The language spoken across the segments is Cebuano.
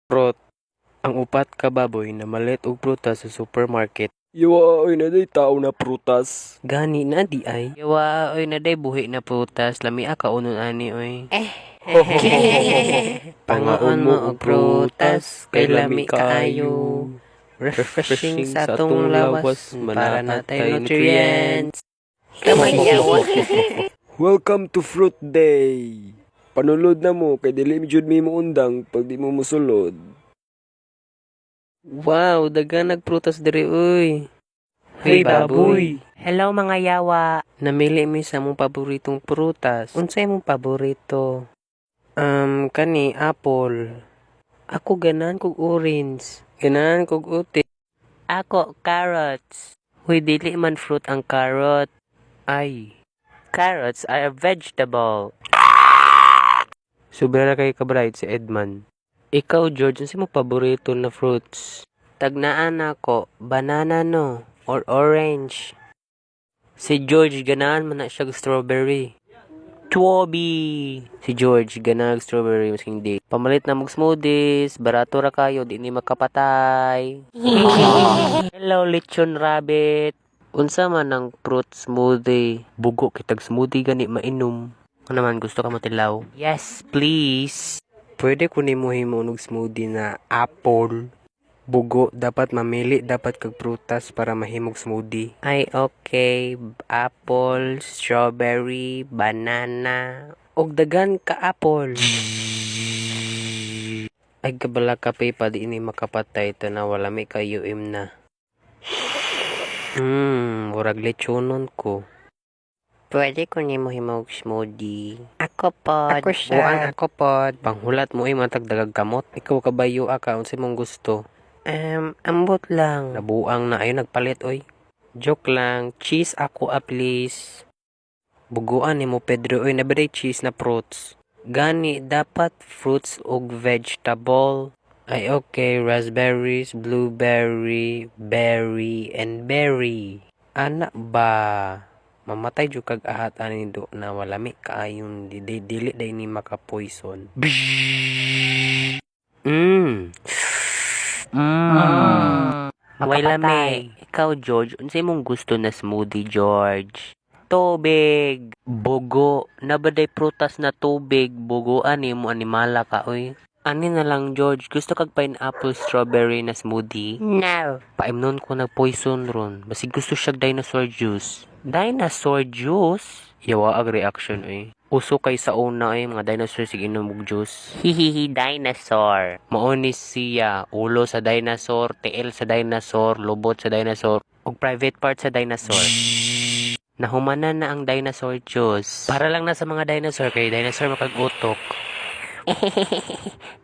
Fruit. Ang upat ka baboy namalit og prutas sa supermarket. Yawa oy, naa day tao na prutas. Gani na diay. Yawa oy, naa day buhi na prutas, lami kaunon ani oy. Pangaon mo og prutas kay lami kaayo. Refreshing sa atong lawas para natay nutrients. Welcome to Fruit Day. Panulod na mo kay dili jud mi moundang pag di mo mosulod. Wow, daghan nagprutas diri oy. Hey, baboy. Hello, mga yawa. Namili mi sa among paboritong prutas. Unsay imong paborito? Kani apple. Ako ganahan kog orange. Ganahan kog uti. Ako carrots. Huy, dili man fruit ang carrot. Ay, Carrots are a vegetable. Sobra na kay ka-bright si Edman. Ikaw, George, unsa imong paborito na fruits? Tagnaan nako, banana no or orange. Si George ganahan man na siya og strawberry. Chwobi! Si George ganahan og strawberry masking di. Pamalit na mog smoothies, barato ra kayo, di ni makapatay. Hello, lechon rabbit. Unsa man ang fruit smoothie? Bugo kitag smoothie gani mainom. Ano naman, gusto ka mo tilaw? Yes, please. Pwede ko nimo himon og smoothie na apple. Bugo, dapat mamili dapat kag prutas para mahimog smoothie. Ay, okay. Apple, strawberry, banana. Og daghan ka apple. Ay, kabala ka pa di ini makapatay tanawa, lami kayo im na. Murag lechonon ko. Pwede ko nimo himog smoothie. Ako pod. Ako siya. Buang ako pod. Panghulat mo ay matagdagag kamot. Ikaw kabayo ka, unsay mong gusto? Ambot lang. Nabuang na ayo nagpalit oy. Joke lang, cheese ako ah, please. Buguan nimo, Pedro oy, naa bay cheese na fruits? Gani dapat fruits ug vegetable. Ay okay, raspberries, blueberry, berry and berry. Ana ba? Mamatay jud kag ahat ani do na walami kaayon di, di, dili day ni maka-poison. Way lami. Ikaw, George, unsay mong gusto na smoothie, George? Tubig. Bugo, naa ba day prutas na tubig? Bugo ani mo animala ka oy. Ani na lang, George, gusto kag pineapple strawberry na smoothie? No. Paimnon ko nag poison ron. Basig gusto siya dinosaur juice. Dinosaur juice? Yawa ag reaction oy. Uso kay sa una ay mga dinosaur sige inom og juice. Hihihi, dinosaur. Mao ni siya, ulo sa dinosaur, tiil sa dinosaur, lubot sa dinosaur, ug private part sa dinosaur. Nahumanan na ang dinosaur juice. Para lang na sa mga dinosaur kay dinosaur makag-utok.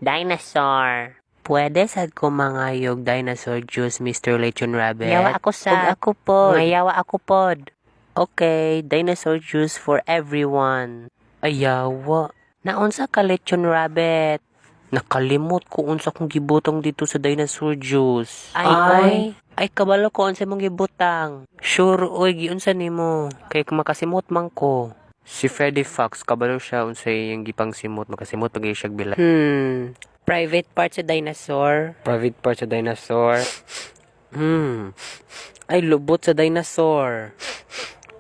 Dinosaur. Pwede sad ko mangayog dinosaur juice, Mr. Lechon Rabbit? Yawa ako sa. Ug ako pod. Ngayawa ako pod. Okay, dinosaur juice for everyone. Ayawa. Naunsa ka, lechon rabbit? Nakalimot ko unsa kong gibutang dito sa dinosaur juice. Ay, oy. Ay, kabalo ko unsa mong gibutang. Sure, oy, giunsa nimo? Kay makasimot man ko. Si Freddy Fox, kabalo siya unsa iyang gipang simot, makasimot pag siya bila. Private part sa dinosaur. Private part sa dinosaur. Ay, lubot sa dinosaur.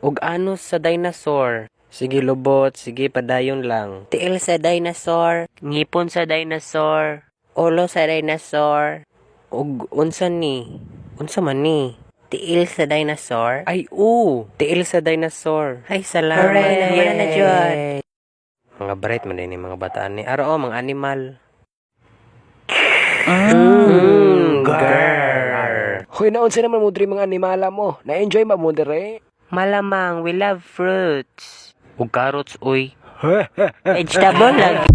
Ug anus sa dinosaur. Sige, lubot. Sige, padayon lang. Tiil sa dinosaur. Ngipon sa dinosaur. Ulo sa dinosaur. Ug unsa ni? Unsa man ni? Tiil sa dinosaur. Ay, oo. Tiil sa dinosaur. Ay, salamat. Hooray, Wala na jud. Mga bright man din mga bataan ni. Aro, oh, mga animal. Grrr. Hoy, naunsa naman mo diri mga animala mo? Na-enjoy ba mo diri? Malamang, we love fruits. Ug carrots, uy. Vegetable lang.